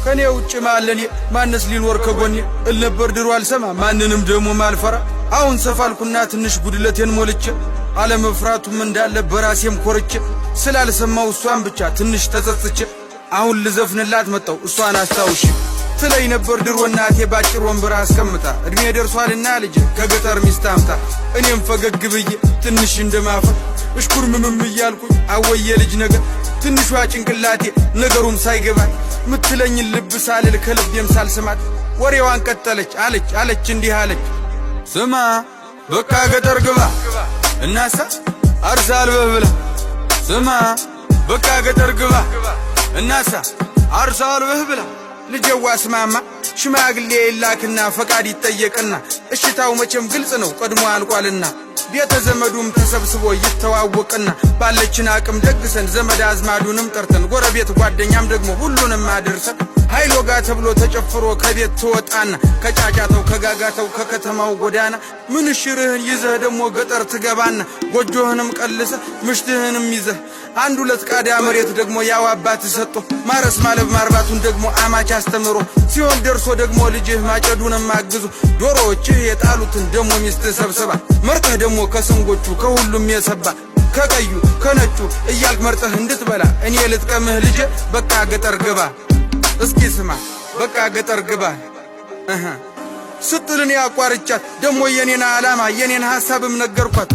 ከኔ ውጭ ማለኔ ማነስ ሊኖር ከጎኔ እል ነበር ድሮ አልሰማ ማንንም ደግሞ ማልፈራ። አሁን ሰፋልኩና ትንሽ ጉድለቴን ሞልቼ አለመፍራቱም እንዳለ በራሴም ኮርቼ ስላልሰማው እሷን ብቻ ትንሽ ተጸጽቼ አሁን ልዘፍንላት መጣው እሷን አስታውሼ። ትለኝ ነበር ድሮ እናቴ ባጭር ወንበር አስቀምጣ፣ እድሜ ደርሷልና ልጅ ከገጠር ሚስት አምጣ። እኔም ፈገግ ብዬ ትንሽ እንደማፈር እሽኩርምምም እያልኩኝ አወየ ልጅ ነገር፣ ትንሿ ጭንቅላቴ ነገሩም ሳይገባት ምትለኝን ልብ ሳልል ከልቤም ሳልስማት ወሬዋን ቀጠለች። አለች አለች እንዲህ አለች፣ ስማ በቃ ገጠር ግባ እናሳ አርሳ አልበህ ብላ። ስማ በቃ ገጠር ግባ እናሳ አርሳ አልበህ ብላ። ልጀዋ ስማማ፣ ሽማግሌ ይላክና ፈቃድ ይጠየቅና እሽታው መቼም ግልጽ ነው ቀድሞ አልቋልና ቤተ ዘመዱም ተሰብስቦ ይተዋወቅና ባለችን አቅም ደግሰን ዘመድ አዝማዱንም ጠርተን ጎረቤት ጓደኛም ደግሞ ሁሉንም አድርሰን ኃይል ወጋ ተብሎ ተጨፍሮ ከቤት ትወጣና ከጫጫተው ከጋጋተው ከከተማው ጎዳና ምንሽርህን ይዘህ ደግሞ ገጠር ትገባና ጎጆህንም ቀልሰህ ምሽትህንም ይዘህ አንድ ሁለት ቃዳ መሬት ደግሞ ያው አባት ሰጥቶ ማረስ ማለብ ማርባቱን ደግሞ አማች አስተምሮ ሲሆን ደርሶ ደግሞ ልጅህ ማጨዱንም አግዞ ዶሮዎችህ የጣሉትን ደግሞ ሚስትህ ሰብስባ መርጠህ ደግሞ ከስንጎቹ ከሁሉም የሰባ ከቀዩ ከነጩ እያልክ መርጠህ እንድትበላ እኔ ልጥቀምህ ልጄ፣ በቃ ገጠር ግባ። እስኪ ስማ በቃ ገጠር ግባ እህ ስትል እኔ አቋርጫት ደግሞ የኔን ዓላማ የኔን ሐሳብም ነገርኳት።